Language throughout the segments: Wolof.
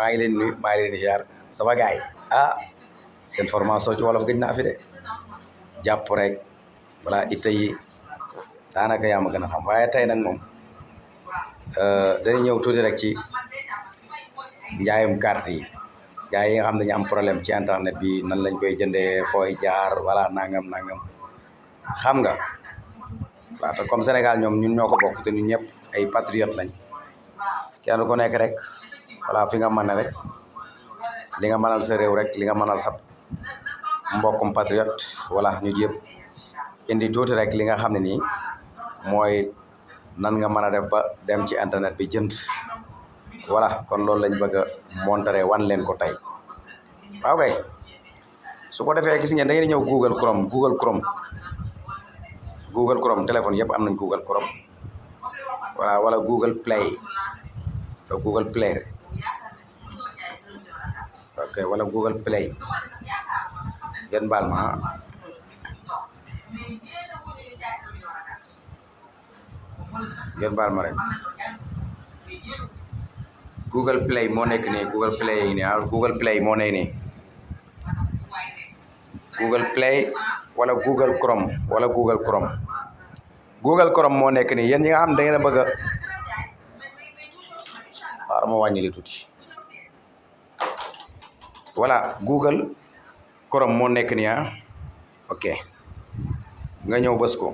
maa ngi leen nuyu maa ngi leen di ziar sama gaay ah seen formation ci wolof gëj naa fi de jàpp rek voilà itte yi daanaka yaa ma gën a xam waaye tey nag moom dañuy ñëw tuuti rek ci njaayum carte yi gars yi nga xam ne dañu am problème ci internet bi nan lañ koy jëndee fooy jaar voilà nangam xam nga waaw te comme Sénégal ñoom ñun ñoo ko bokk te ñun ñëpp ay patriote lañ kenn ku nekk rek voilà fi nga mën rek li nga mënal sa réew rek li nga mënal sa mbokkum patriote voilà ñu jéem indi tuuti rek li nga xam ne nii mooy nan nga mën a def ba dem ci internet bi jënd voilà kon loolu lañ bëgg a montrer wan leen ko tey waaw kay su ko defee gis ngeen da ngeen ñëw Google Chrome téléphone yëpp am nañ Google Chrome voilà wala Google Play ok wala Google Play ngeen baal ma rek Google Play moo nekk nii Google Play yi nii Google Play moo nekk nii Google Play wala Google Chrome Google Chrome moo nekk nii yéen ñi nga xam da ngeen a bëgg a xaaral ma wàññi li tuuti voilà Google Chrome moo nekk nii ok nga ñëw bës ko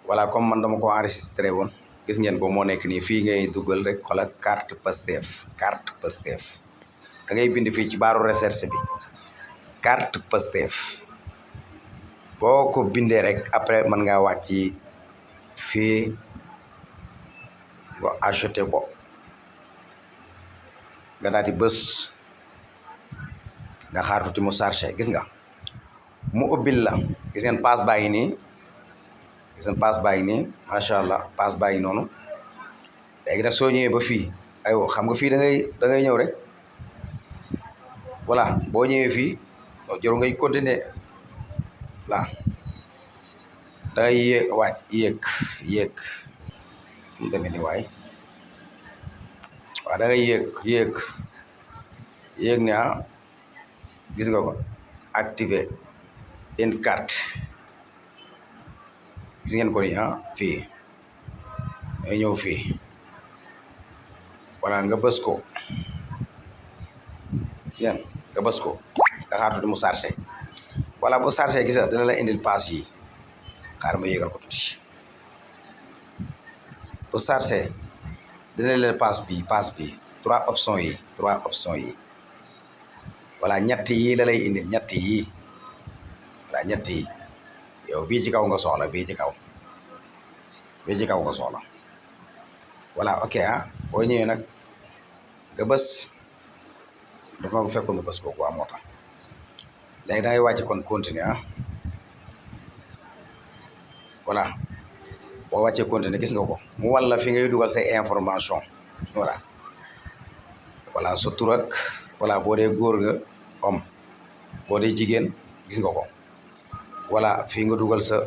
voilà comme man dama ko enregistré woon gis ngeen ko moo nekk nii fii ngay dugal rek xoolal carte Pastef da ngay bind fii ci baaru recherche bi carte Pastef boo ko bindee rek après mën ngaa wàcc fii nga acheter ko nga daal di bës nga xaar tuuti mu chargé gis nga mu ubbil la gis ngeen pass baa ngi nii macha allah pass baa ngi noonu léegi nag soo ñëwee ba fii aywa xam nga fii da ngay ñëw rek voilà boo ñëwee fii jarul ngay continuer là da ngay yéeg mu demee ni waay waaw da ngay yéeg ne gis nga ko activer une carte gis ngeen ko ni fii ngay ñëw fii voilà nga bës ko gis ngeen nga bës ko nga xaar tuuti mu chargé voilà bu chargé gis nga dina la indil pass yi xaar ma yéegal ko tuuti bu chargé dina leen pass bi trois options yi voilà ñett yi la lay indil ñett yi voilà ñett yi yow bii ci kaw nga soxla bii ci kaw nga soxla voilà ok boo ñëwee nag nga bës dafa ma fekkoon nga bës ko quoi moo tax léegi dangay wàcc kon continuer voilà boo wàccee continuer gis nga ko mu walla fi ngay dugal say information voilà sa tur ak voilà boo dee góor nga homme boo dee jigéen gis nga ko voilà fii nga dugal sa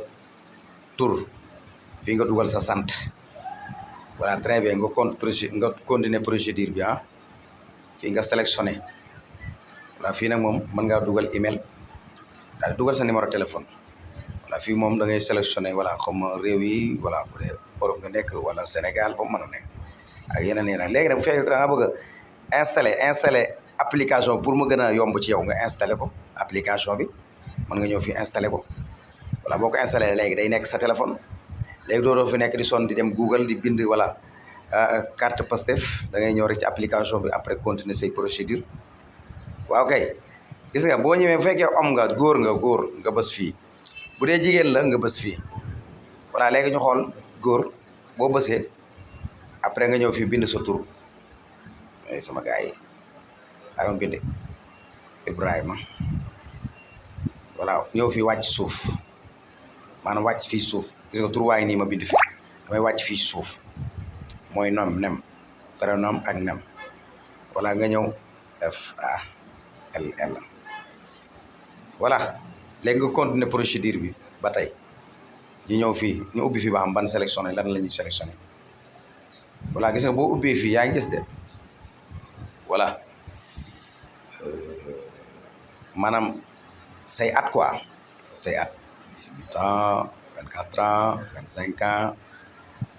tur fii nga dugal sa sant voilà très bien nga continuer procédure bi fii nga sélectionné voilà fii nag moom mën ngaa dugal email daal dugal sa numéro téléphone voilà fii moom da ngay sélectionné voilà comme réew yi voilà bu dee Europe nga nekk wala Sénégal foofu mën a nekk ak yeneen léegi nag bu fekkee da nga bëgg a installé application pour mu gën a yomb ci yow nga installé ko application bi mën nga ñëw fii installé ko voilà boo ko installé léegi day nekk sa téléphone léegi dootoo fi nekk di sonn di dem Google di bind voilà carte Pastef da ngay ñëw rek ci application bi après continuer say procédure waaw kay gis nga boo ñëwee bu fekkee am nga góor nga bës fii bu dee jigéen la nga bës fii voilà léegi ñu xool góor boo bësee après nga ñëw fii bind sa tur sama gars yi aroon bind Ibrahima voilà ñëw fii wàcc suuf maanaam wàcc fii suuf gis nga tur waay nii ma bind fii damay wàcc fii suuf mooy nem prénom ak nem voilà nga ñëw FALL voilà léegi nga continuer procédure bi ba tey ñu ñëw fii ñu ubbi fii ba xam ban sélectionné lan la ñuy sélectionné voilà gis nga boo ubbee fii yaa ngi gis de voilà maanaam say at quoi say at 18 ans 24 ans 25 ans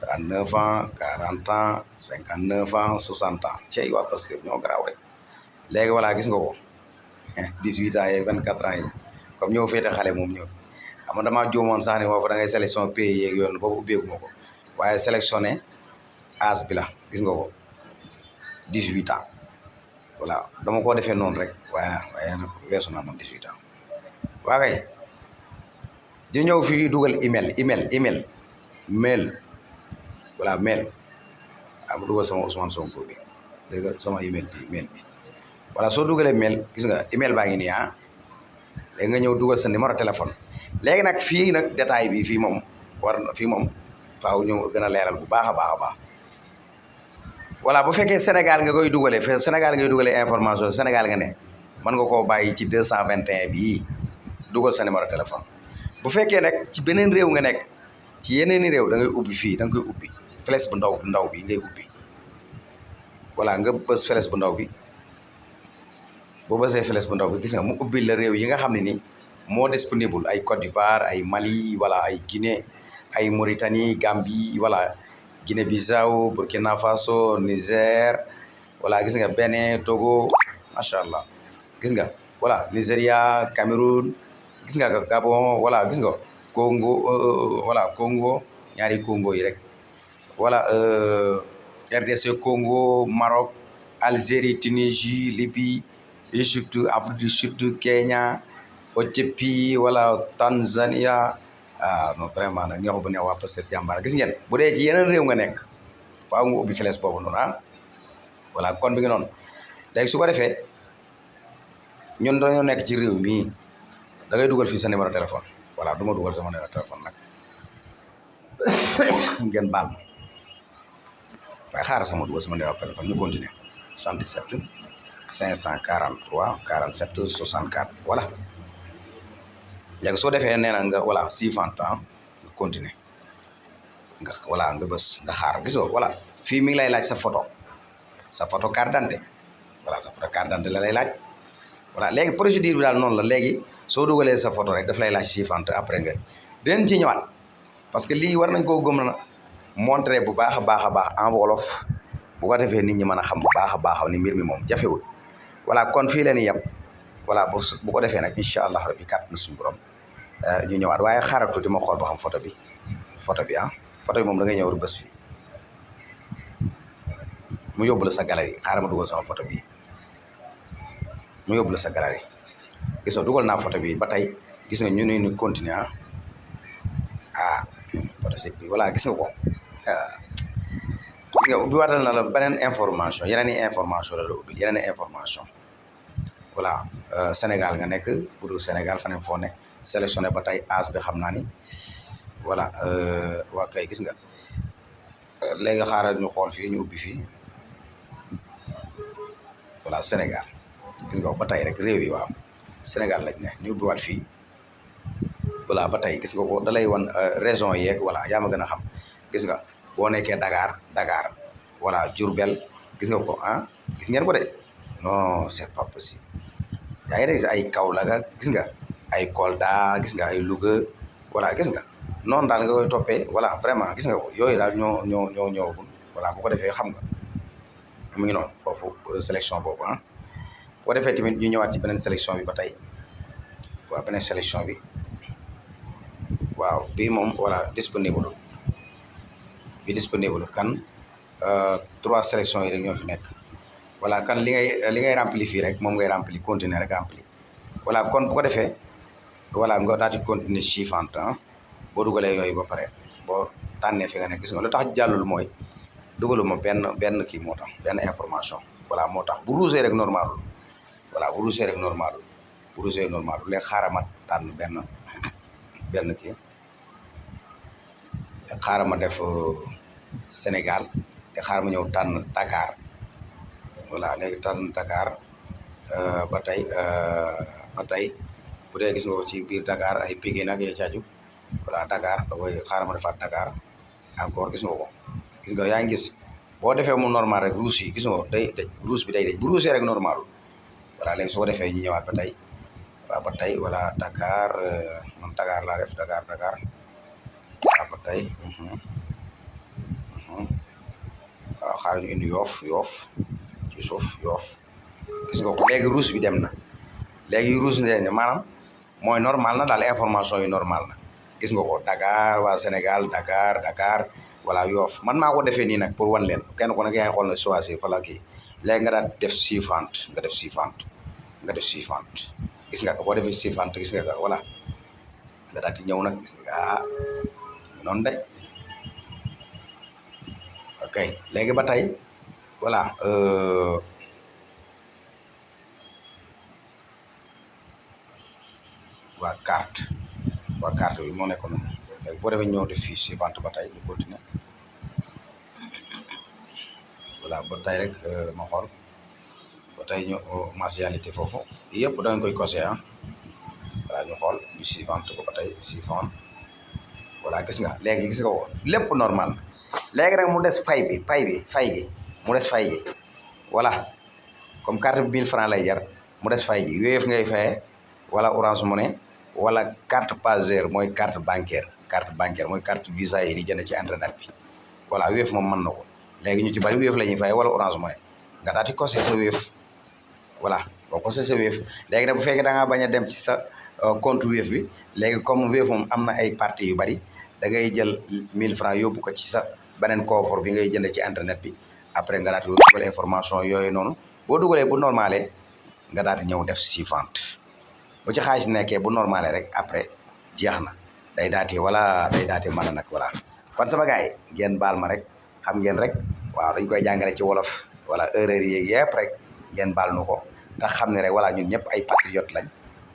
39 ans 40 ans 59 ans 60 ans cey waa Pastef ñoo garaaw rek léegi voilà gis nga ko 18 ans yeeg 24 ans yi comme ñëw féete xale moom ñëw xam nga damaa juumoon sax ne foofu da ngay sélection pays yeeg yoon boobu ubbeeku ma ko waaye sélectionné âge bi la gis nga ko 18 ans voilà dama ko defee noonu rek waaye nag weesu naa man 18 ans waa kay di ñëw fii dugal mail voilà mail am dugal sama Ousmane Sonko bi dégg nga sama mail bi voilà soo dugalee mail gis nga email baa ngi nii léegi nga ñëw dugal sa numéro téléphone léegi nag fii nag détail bi fii moom fii moom faaw ñu gën a leeral bu baax a baax voilà bu fekkee Sénégal nga koy dugalee Sénégal ngay dugalee information Sénégal nga ne mën nga koo bàyyi ci 221 bii dugal sa numéro téléphone bu fekkee nag ci beneen réew nga nekk ci yeneeni réew da ngay ubbi fii da nga koy ubbi flèche bu ndaw bi ngay ubbi voilà nga bës flèche bu ndaw bi boo bësee flèche bu ndaw bi gis nga mu ubbi la réew yi nga xam ne ni moo disponible ay Côte d'Ivoire ay Mali voilà ay Guinée ay Mauritanie Gambie voilà Guinée-Bissau Burkina Faso Niger voilà gis nga Bénin Togo macha allah gis nga voilà Nigéria Cameroun gis nga Gabon voilà gis nga Congo voilà Congo ñaari Congo yi rek voilà RDC Congo Maroc Algérie Tunisie Libye Égypte Afrique du Sud Kenya Éthiopie voilà Tanzania non vraiment nag ñoo bu ne waa Pastef jàmbaar gis ngeen bu dee ci yeneen réew nga nekk faaw nga ubbi flèche boobu noonu voilà kon bi nga noonu léegi su ko defee ñun dañoo nekk ci réew mi da ngay dugal fii sa numéro téléphone voilà du ma dugal sama numéro téléphone nag ngeen baal ma waaye xaaral sama dugal sama numéro téléphone ñu continuer 77 543 47 64 voilà léegi soo defee nee na nga voilà suivant nga continuer nga voilà nga bës nga xaar gisoo voilà fii mi ngi lay laaj sa photo carte d'identité voilà sa photo carte d'identité la lay laaj voilà léegi procédure bi daal noonu la léegi soo dugalee sa photo rek daf lay laaj suivant après nga dinañ ci ñëwaat parce que lii war nañ koo gëm na montrer bu baax a baax en wolof bu ko defee nit ñi mën a xam bu baax a baax ni mbir mi moom jafewul voilà kon fii la ñuy yem voilà bu ko defee nag incha allah rabbi kat na suñu borom ñu ñëwaat waaye xaaral tuuti ma xool ba xam photo bi photo bi moom da ngay ñëw bës fii mu yóbbu la sa galerie xaaral ma dugal sama photo bi mu yóbbu la sa galerie gis nga dugal naa photo bi ba tey gis nga ñu ne ñu continuer photo site bi voilà gis nga ko gis nga ubbi waatal na la beneen information yeneen information la ubbi yeneen information voilà Sénégal nga nekk bu dul Sénégal faneen foo ne sélectionné ba tey âge bi xam naa ni voilà waa kay gis nga léegi xaaral ñu xool fii ñu ubbi fii voilà Sénégal gis nga ba tey rek réew yi waaw Sénégal lañ ne ñu ubbiwaat fii voilà ba tey gis nga ko da lay wan région yeeg voilà yaa ma gën a xam gis nga boo nekkee Dakar voilà Diourbel gis nga ko gis ngeen ko de non c'est pas possible yaa ngi dégg ay Kaolack gis nga ay Kolda gis nga ay Louga voilà gis nga noonu daal nga koy toppee voilà vraiment gis nga ko yooyu daal ñoo voilà bu ko defee xam nga mu ngi noonu foofu sélection boobu bu ko defee tamit ñu ñëwaat ci beneen sélection bi ba tey waaw beneen sélection bi waaw bii moom voilà disponible kan 3 sélections yi rek ñoo fi nekk voilà kan li ngay rempli fii rek moom ngay rempli continuer rek rempli voilà kon bu ko defee voilà nga daal di continuer suivante boo dugalee yooyu ba pare boo tànnee fi nga nekk gis nga lu tax jàllul mooy dugaluma benn kii moo tax benn information voilà moo tax bu rouge rek normal voilà bu rouge rek normal léegi xaaral ma tànn benn kii xaaral ma def Sénégal te xaaral ma ñëw tànn Dakar voilà léegi tànn Dakar ba tey bu dee gis nga ko ci biir Dakar ay Pikine nag yee caaju voilà Dakar da koy xaaral ma defaat Dakar encore gis nga ko gis nga yaa ngi gis boo defee mu normal rek rouge yi gis nga day daj rouge bi day daj bu rouge rek normal voilà léegi su ko defee ñu ñëwaat ba tey waaw ba tey voilà Dakar man Dakar laa def Dakar waaw ba tey waaw xaaral ñu indi Yoff ci suuf Yoff gis nga ko léegi rouge bi dem na léegi rouge bi dem na maanaam mooy normal na daal information yi normal na gis nga ko Dakar waa Sénégal Dakar voilà Yoff man maa ko defee nii nag pour wan leen kenn ku nekk yaa ngi xool na choisir fa la kii léegi nga daal def suivante nga def suivante gis nga ko boo defee suivante gis nga ko voilà nga daal di ñëw nag gis nga noonu de ok léegi ba tey voilà waa carte bi moo nekkoon noonu léegi boo defee ñëw def fii suivante ba tey ñu continuer voilà ba tey rek ma xool ba tey ñu mensualité foofu yëpp da nga koy coché voilà ñu xool ñu suivante ko ba tey suivante voilà gis nga léegi gis nga ko lépp normal na léegi nag mu des fay gi mu des fay gi voilà comme carte bi 1000 francs lay jar mu des fay gi Wave ngay fayee wala Orange Money wala carte passer mooy carte bancaire mooy carte visa yi di jënd ci internet bi voilà Wave moom mën na ko léegi ñu ci bari Wave la ñuy fayee wala Orange Money nga daal di coché sa Wave voilà boo coché sa Wave léegi nag bu fekkee da ngaa bañ a dem ci sa compte Wave bi léegi comme Wave moom am na ay parties yu bari da ngay jël 1000 francs yóbbu ko ci sa beneen coffre bi ngay jënd ci internet bi après nga daal di dugal information yooyu noonu boo dugalee bu normalé nga daal di ñëw def suivante bu ci xaalis nekkee bu normalé rek après jeex na day daati mën a nag voilà kon sama gars yi ngeen baal ma rek xam ngeen rek waaw dañ koy jàngale ci wolof wala erreur yi yëpp rek ngeen baal nu ko ndax xam ne rek voilà ñun ñëpp ay patriote lañ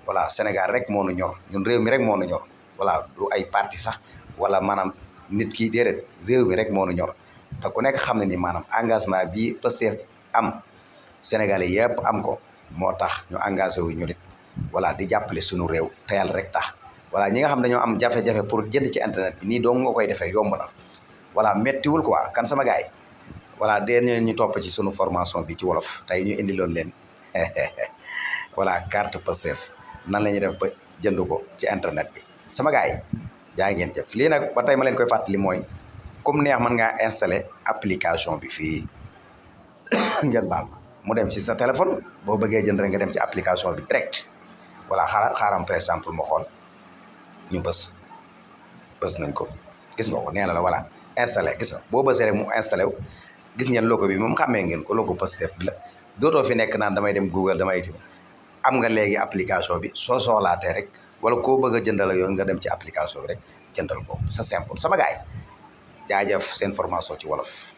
voilà Sénégal rek moo nu ñor ñun réew mi rek moo nu ñor voilà du ay parti sax wala maanaam nit ki déedéet réew mi rek moo nu ñor te ku nekk xam ne ni maanaam engagement bi Pastef am Sénégalais yëpp am ko moo tax ñu engagé wu ñu nit voilà di jàppale suñu réew te yàlla rek tax voilà ñi nga xam dañoo am jafe-jafe pour jënd ci internet bi nii dong nga koy defee yomb na voilà méttiwul quoi kan sama gars yi voilà dee ñu topp ci sunu formation bi ci wolof tey ñu indi loon leen voilà carte Pastef nan la ñuy def ba jënd ko ci internet bi sama gars yi jaa ngeen jëf lii nag ba tey ma leen koy fàttali mooy comme neex mën ngaa installé application bi fii ngeen baal ma mu dem ci sa téléphone boo bëggee jënd rek nga dem ci application bi direct voilà xaaram par exemple ma xool ñu bës nañ ko gis nga ko nee na la voilà installé gis nga boo bësee rek mu installé wu gis ngeen logo bi moom xàmmee ngeen ko logo Pastef bi la dootoo fi nekk naan damay dem Google damay itam am nga léegi application bi soo soxlaatee rek wala koo bëgg a jëndal yooyu nga dem ci application bi rek jëndal ko c'est simple sama gaay jaajëf seen formation ci wolof